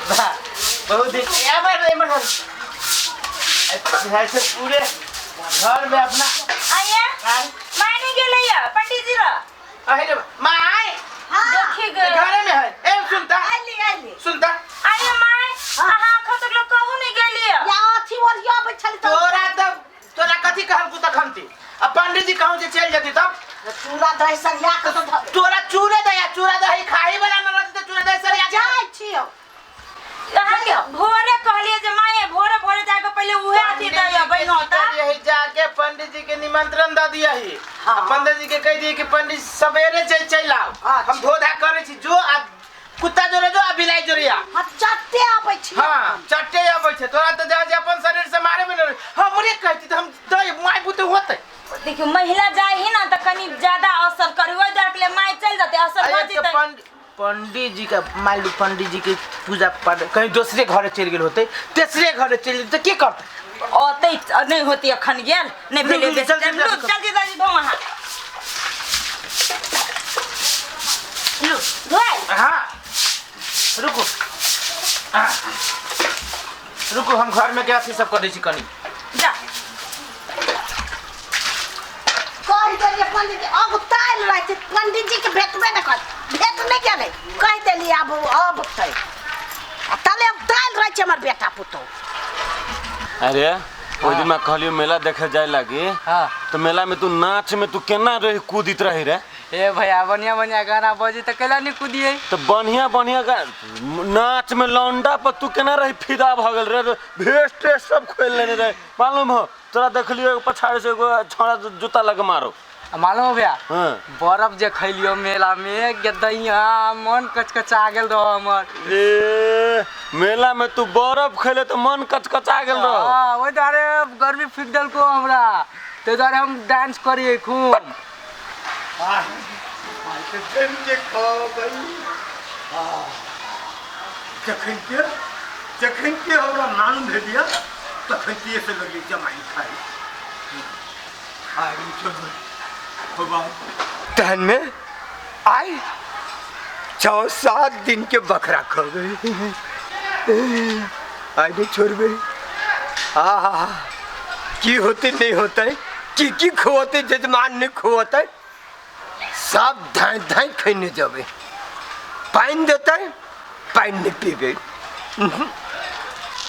वाह बहुत दिन एमर एमर ऐसे पूरे घर में अपना आइए आय माय नहीं गेलै या पंडित जी रा अहे रे माय देखी गए घरे में है ए सुनता आइली आइली सुनता आइए माय अहाँ अखन तक लोग कहू नहीं गेलियै या अथी ओरिया अबै छली तऽ तोरा तब तोरा कथी कहल तू तखन आ पंडित जी कहूँ जे चलि जेती तब चूड़ा दही सरिया कऽ तऽ धरे तोरा चूड़े दही चूड़ा दही खाही वाला न रहती तऽ चूड़ा दही सरिया के जाइ छियौ अहाँके भोरे कहलियै जे माय भोरे भोरे जाके पहिले उहे अथी पंडित जी दैया के बहिनोता यही जाके पंडित जी के निमंत्रण दऽ दियही हाँ। पंडित जी के कहि दियै कि पंडित सवेरे चलि चलि आउ अच्छा। हम धो धा करै छी जो आ कुत्ता जोरे जो आ बिलाइ जोरे आ हम चट्टे अबै छियौ हाँ चट्टे अबै छै तोरा तऽ जा जे अपन शरीर से मारे में न हमरे कहती तऽ हम दे माय बुते होतै देखियौ महिला जाइ ही ना तऽ कनि ज्यादा असर करू ओहि दुआरे के लिए माय चलि जेतै असर अरे भऽ तऽ जेतै पंडित जी के मान लू पंडित जी के पूजा पाठ कहीं दोसरे घरे चलि गेल होतै तेसरे घरे चलि गेल तऽ के करतै ओतै नहि होती अखन गेल नहि भेलै रुक, रुक, बेसी जल्दी, टाइम। लू जल्दी। जल्दी जल्दी धो अहाँ लू धोए हाँ रुकू हाँ। रुकू हम घर में के अथी सब करै छी कनी जा कहि देलियै पंडित जी अब ताल रहै छै पंडित जी के भेटबे नहि कर भेट नहि गेलै कहि देलियै आब अब तै आ तले अब ताल रहै छै हमर बेटा पुतोहु अरे ओहि दिन कहलियो मेला देखे जाए लागी हाँ। तो मेला में तू नाच में तू केना रही कूदित रही रे ए भैया बढ़िया बढ़िया गाना बजे तो कैला नहीं कूदिए तो बढ़िया बढ़िया नाच में लौंडा पर तू केना रही फिदा भ गेल रे भेष टेस सब खोल लेने रहे मालूम हो तोरा देखलियो एगो पछाड़ी से एगो छौड़ा जूता लग मारो आ मालूम हो भैया हाँ बर्फ जे खैलियो मेला में गदैया मन कचकचा गेल रहो हमर ए मेला में तू बर्फ खैले तो मन कचकचा गेल रहो हाँ ओहि दुआरे गर्मी फूकि देलको हमरा ताहि दुआरे हम डांस करिए खूब जखन के जखन के हमरा मालूम भेल यऽ तखन के से लगली जमाइन खाइ आइ चलबै बाबा तहन में आइ छः सात दिन के बकरा खबै आइ नहीं छोड़बै आ की होते नहीं होते की की खुअते जजमान नहीं खुअते सब धाँइ धाँइ खैने जेबै पानि देतै पानि नहि पीबै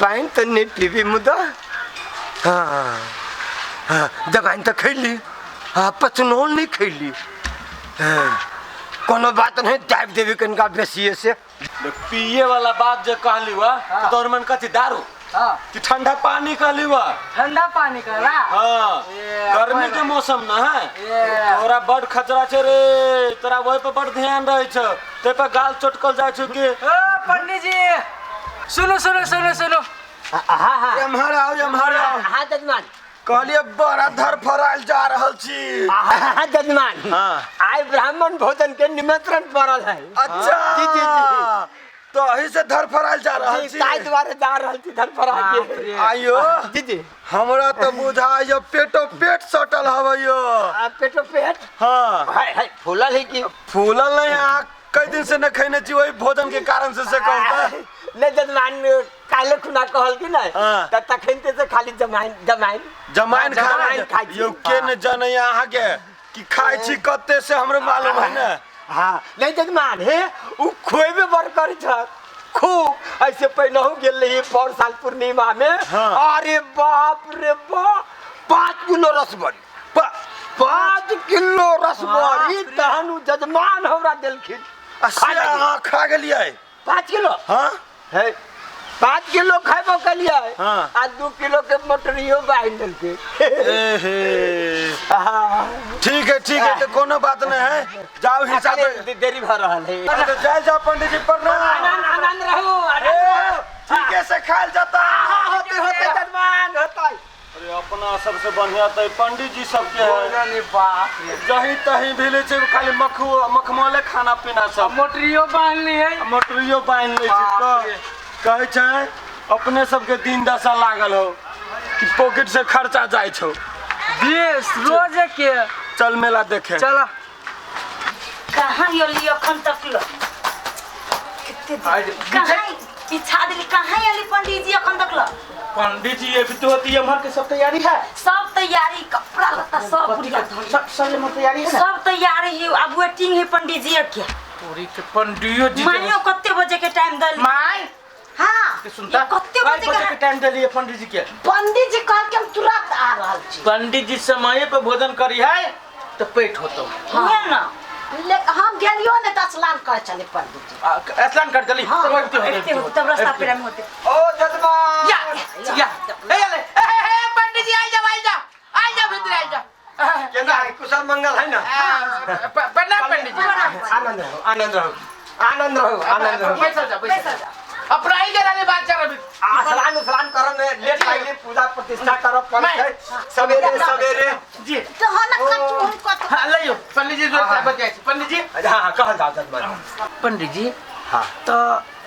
पानि तऽ नहि पीबै मुदा हँ हँ दबाइन तऽ खैली हँ पचनौल नहि खैली हँ कोनो बात नहि दाबि देबै कनिका बेसिए से पिए वाला बात जे कहली वा तो तोहर मन कथी दारू हाँ कि ठंडा पानी कहली वा ठंडा पानी कहला हाँ ए, गर्मी अपन- के मौसम न है ए। तोरा बड खतरा छै रे तोरा वही पर बड ध्यान रहे छौ ते पर गाल चटकल जाइ छौ कि ओ पंडित जी सुनो सुनो सुनो सुनो एम्हर आउ एम्हर आउ हाँ जजमान कहलिए बड़ा धरफड़ायल जा रहल छी हाँ जजमान हाँ। आइ ब्राह्मण भोजन के निमंत्रण पड़ल है अच्छा जी जी जी तो अही से धरफड़ायल जा रहल जी छी ताहि दुआरे जा रहल छी धरफड़ा बाप के रे। आइयो जी जी हमरा तऽ बुझाइयो पेटो पेट सटल हवे यो आ, पेटो पेट हाँ हाय हाय फूलल है की फूलल नहीं अहाँ कई दिन से न खैने छी वही भोजन के कारण से से कहूँ तऽ नहि जजमान काल्हि खुना कहल कि नहि हाँ। तऽ तखन ते से खाली जमाइन जमाइन जमाइन खा जमाइन खाइ छी। यौ के ने जानै अहाँके कि खाइ छी कते से हमरो मालूम है ने हाँ नहीं जजमान हे उ खोएबे बड़ करै छ खूब ऐसे पहिनहु गेल रही पौर साल पूर्णिमा में हाँ। अरे बाप रे बाप 5 किलो रसबड़ी 5 किलो रसबड़ी तहन उ जजमान हमरा देलखिन आ से अहाँ खा गेलियै 5 किलो हाँ है 5 किलो खैबो केलियै हाँ। आ 2 किलो के मोटरियो बान्हि देलकै एहे हाँ। ठीक है तो कोनो बात नहीं है जाओ हिसाब अखने देरी भऽ रहल है तो जाए जाओ पंडित जी प्रणाम आनंद आनंद रहू आनंद रहू ठीक है से खायल जाता होते होते जजमान होते अरे अपना सबसे बढ़िया तो पंडित जी सबके है अरे बाप रे जही तही भी ले छै खाली मखु मखमले खाना पीना सब मोटरियो बांध ली है मोटरियो बान्हि लै छै बाप रे। कहै छै अपने सबके दिन दशा लागल हो कि पॉकेट से खर्चा जाइ छौ 20 रोज के चल मेला देखे चलो कहाँ यो लियो अखन तक लो कहाँ पीछा दिली कहाँ आली पंडित जी अखन तक ल पंडित जी अभी तो होती है हमार के सब तैयारी है सब तैयारी कपड़ा लत्ता सब पूरी सब सब हमार तैयारी है ना सब तैयारी है अब वेटिंग है पंडित जी के पूरी के पंडियो जी मानियो कते बजे के टाइम दल माय हाँ के सुनता कते बजे के टाइम देलिए पंडित जी के पंडित जी कहल के हम तुरंत आ रहल छी पंडित जी समय पे भोजन करी है तो पेट होतो उहे ना ले हम गेलियो ने त स्नान करे चले पंडित जी स्नान कर चली हाँ, तब अबिते एते होते होते तब रास्ता पेरा में होते ओ जजमान या या ए ले ए ए पंडित जी आई जाओ आई जाओ आई जाओ भीतर आई जाओ केना है कुशल मंगल है ना प्रणाम पंडित जी आनंद रहो आनंद रहो आनंद रहो आनंद रहो बैठल जाओ बैठल जाओ अपना ही जरा ले बात कर अभी स्नान स्नान करब में लेट लागली पूजा प्रतिष्ठा करब पड़ै सवेरे सवेरे जी तो हो ना कचू कत हाँ लइयो पंडित जी जो बतियाइ छी पंडित जी हाँ हाँ कहल जाओ जजमान पंडित जी हाँ तो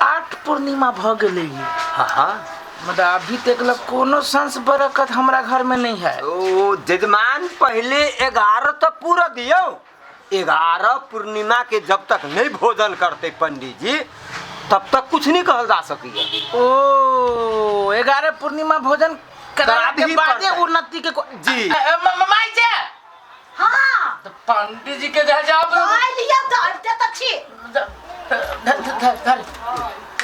8 पूर्णिमा भ गेलै हाँ हाँ मतलब अभी तक ल कोनो संस बरकत हमरा घर में नहीं है ओ जजमान पहले 11 तो पूरा दियो 11 पूर्णिमा के जब तक नहीं भोजन करते पंडित जी तब तक कुछ नहीं कहल जा सकिए ओ 11 पूर्णिमा भोजन करा के ही बादे पड़तै। उन्नति के जी। माई जे हाँ तो पंडित जी के जा जाओ आई लियो त अबते त छी धर धर धर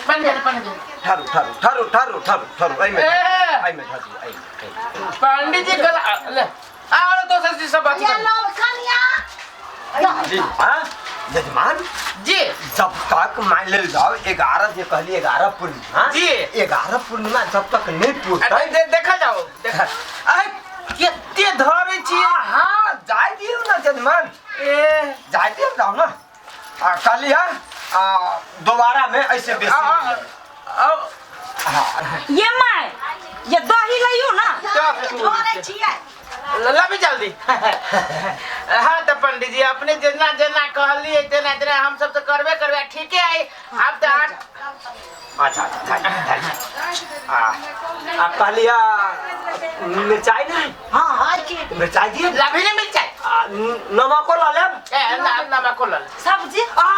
पंडित पंडित ठहरू ठहरू ठहरू ठहरू ठहरू ठहरू एहिमे ए! एहिमे ठहरू एहिमे पंडित जी गला ले और दोसर चीज सब बात या लो कन्या जी हाँ जजमान जी जब तक मान लेल जाओ 11 जे कहली 11 पूर्णिमा जी। 11 पूर्णिमा जब तक नहीं पूरतै देखा जाओ देखा अरे केते धरे छी हाँ जाय दियौ ना जजमान ए जाय दियौ जाओ ना आ कहली है दोबारा में ऐसे बेसी आ, आ, ये my ये दही लइयो ना धरे छियै लबी जल्दी हाँ तो पंडित जी अपने जितना जितना कहलिए तेना तेना हम सब तो करबे करबे ठीके है अब तो आठ अच्छा अच्छा जाय, जाय। आ कहली है मिरचाई नहीं हाँ हाँ की मिरचाई दिए लभी नहीं मिल जाए नमको लऽ लेब ए ना नमक ल ले सब्जी आ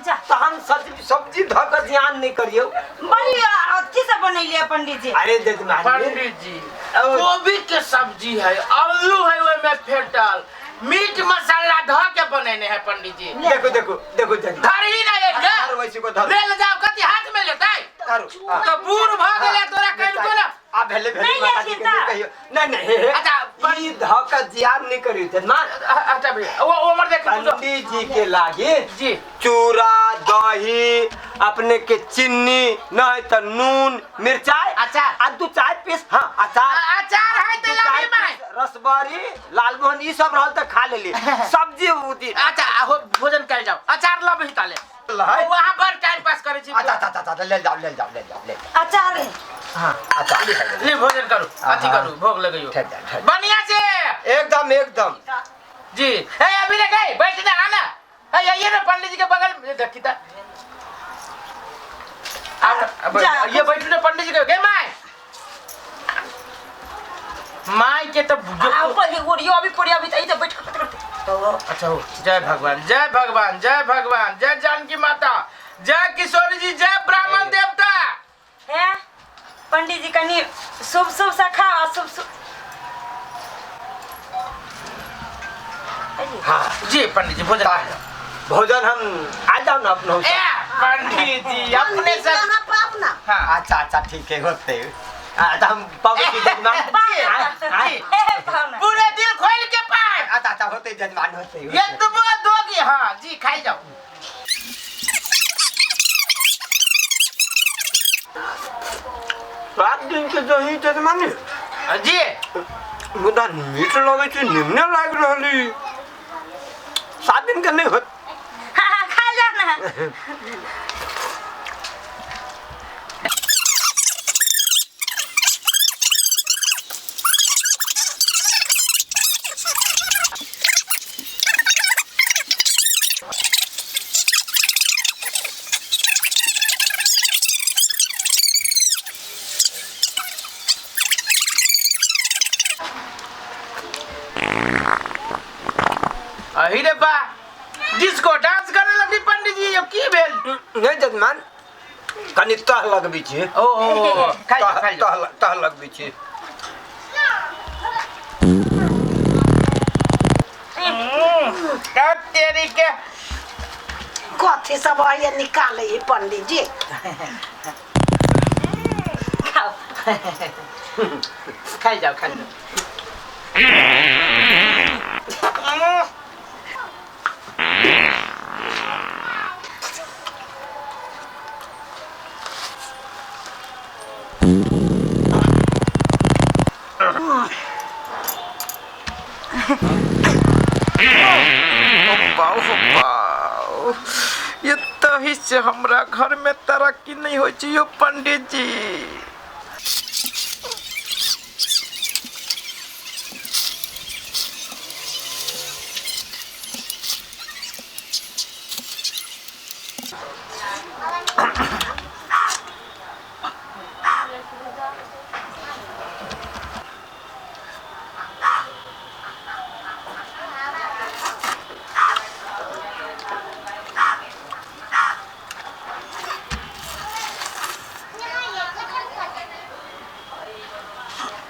जा। तहन सब्जी सब्जी धऽ कऽ ध्यान नहीं करियौ बड़ी अथी से बनैलिए पंडित जी अरे जजमान जी पंडित जी गोभी के सब्जी है आलू है ओय में फेटल मीट मसाला धऽ के बनेने है पंडित जी देखो देखो देखो जजमान धर ही नहीं है धरू वैसे को धरू ले ले जाओ कथी हाथ में लेतै धरू आ। तो बूढ़ भऽ गेलै तोरा कहिको ना आ भेले भेले नहीं माताजी लेथिन के नहीं तऽ। कहियौ नहीं नहीं हे हे अच्छा, ई धऽ कऽ जियान नहीं करियौ जजमान अच्छा भैया वो वो मर देख पंडित जी के लागे जी चूड़ा दही अपने के चीनी नहीं तो नून मिरचाई अचार। आ दू चार पीस हाँ अचार अचार है दू तो चार लभी माय पीस रसबरी लालमोहन ई सब रहल तऽ खा लेली सब्जी उदी अच्छा हो भोजन कल जाओ अचार लभी ताले लहै। वहाँ पर टाइम पास करे छी अच्छा अच्छा अच्छा ले जाओ ले जाओ ले जाओ ले जाओ अचार हाँ अच्छा ले भोजन करू अथी हाँ। करू भोग लगइयो ठहर जा, ठहर जा। बढ़िया से एकदम एकदम जी ए अभी ना गए बैठ ना आना ए ये ना पंडित जी के बगल में देखी ता अब जा। ये बैठू ना पंडित जी के गे my my के तो आ पहिले ओरियो अभी पड़ी अभी त ई त बैठ के करते अच्छा हो जय भगवान जय भगवान जय भगवान जय जानकी माता जय किशोरी जी जय ब्राह्मण देवता हे पंडित जी कनी शुभ शुभ से खाओ आ शुभ शुभ हाँ जी पंडित जी भोजन ता- भोजन हम आ जाओ ना अपना ए पंडित जी अपने से कहाँ पाप ना हाँ अच्छा अच्छा ठीक है होते आ, तो हम पावे की जजमान जी, हाँ, जी। हे पाहुना पूरे दिल खोल के पाए अच्छा अच्छा होते जजमान होते ये तुम दोगी हाँ जी खाई जाओ 7 दिन के दही जजमान जी मुदा मीठ लगै छै निमने लागि रहली 7 दिन के नहीं होत हाँ हाँ खा जा ना अही रे बा डिस्को डांस करे लगली पंडित जी यो की भेल नहीं जजमान कनि तह लगबै छी। ओ ओ खाइ तह खाइ। तह तह लगबै छी। तेरी के कथी सब है निकाले है पंडित जी? खाओ। खाइ जाओ, खाइ जाओ। बाऊ, ये तही से हमरा घर में तरक्की नहीं होइ छै यो पंडित जी।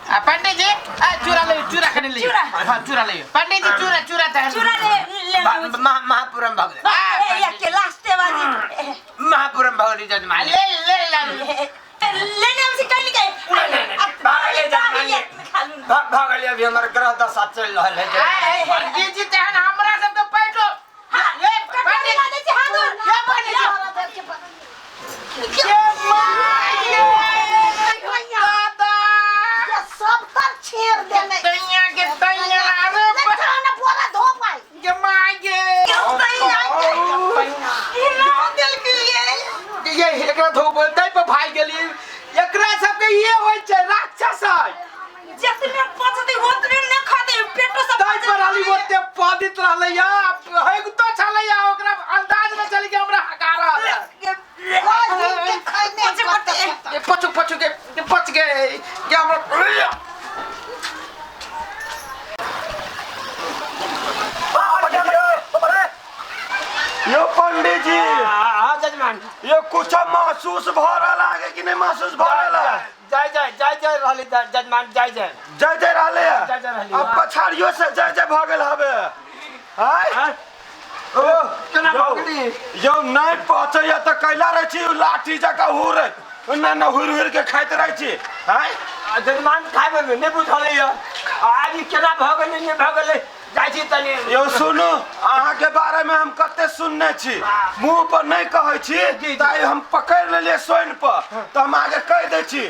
आ पंडित जी, आ चूरा ले, चूरा खने ले। चूरा। हाँ, चूरा ले पंडित जी, चूरा चूरा त चूरा ले ले। महापुरम भगले। ए के लास्टे बाजी। महापुरम भगली जजमान। ले ले ले। लेने हम से कहीं गए। भागले जजमान, भागले। अभी हमर ग्रह दशा चलि रहल है। पंडित जी, तेहन हमरा सब तो पैठो। हां, ये पंडित पंडित ला दे हाथ। ये पंडित जी, ये माँ, ये दादा। ये सब तर छेड़ देने। तैया के तैया, अरे ना बोरा धो पाई। के माँ ये ना दिल के ये एकरा धो बोलते पर भाई गेली। एकरा सबके ये होय छै, राक्षस है। जितने पचते ओतने न खाते, पेटो सब। ताई पर आली ओते पदित रहलै या है तो छलै या, ओकरा अंदाज न चली के हमरा हका रहल है। खैने। ये पचु पचु के पच गए के हमरा। यो पंडित जी। हाँ जजमान। ये कुछ महसूस भ रहल है कि नहीं महसूस भ रहल है? जय जय जय जय रहली जजमान, जय जय। जय जय रहले है। जय जय रहली। अब पछाड़ियो से जय जय भ गेल हवे। आय ओ केना भऽ गेली? यौ नहीं पचैया तऽ कैला रहै छी लाठी जकाँ हुर ना ना हुर हुर के खाइत रहै छी? आय जजमान, खाइमे नहि बुझल यऽ आज ई केना भऽ गेलै, नहि भऽ गेलै। जाइ छी तनी। यौ सुनू, अहाँके बारे में हम कते सुनने छी, मुंह पर नहीं कहै छी, ताइ हम पकड़ लेलियै सोइन पर तऽ हम आगे कहि दै छी।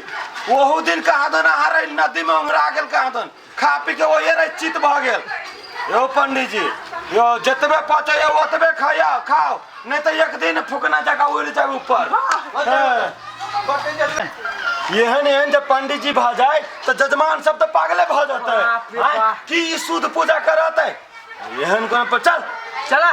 ओहू दिन कहाँ दन अहाँ रही नदी में उंगरा गेल, कहाँ दन खा पी के ओहे रही चित भऽ गेल। यौ पंडित जी, यौ जतबे पचैया ओतबे खाइया खाओ, नहीं तऽ एक दिन फुकना जकाँ उड़ि जाए ऊपर। हाँ। एहन एहन जब पंडित जी भऽ जाए तऽ जजमान सब तऽ पागले भऽ जेतै। बाप रे आँय, बाप। की ई शुद्ध पूजा करतै एहन कोनो पर? चल चला।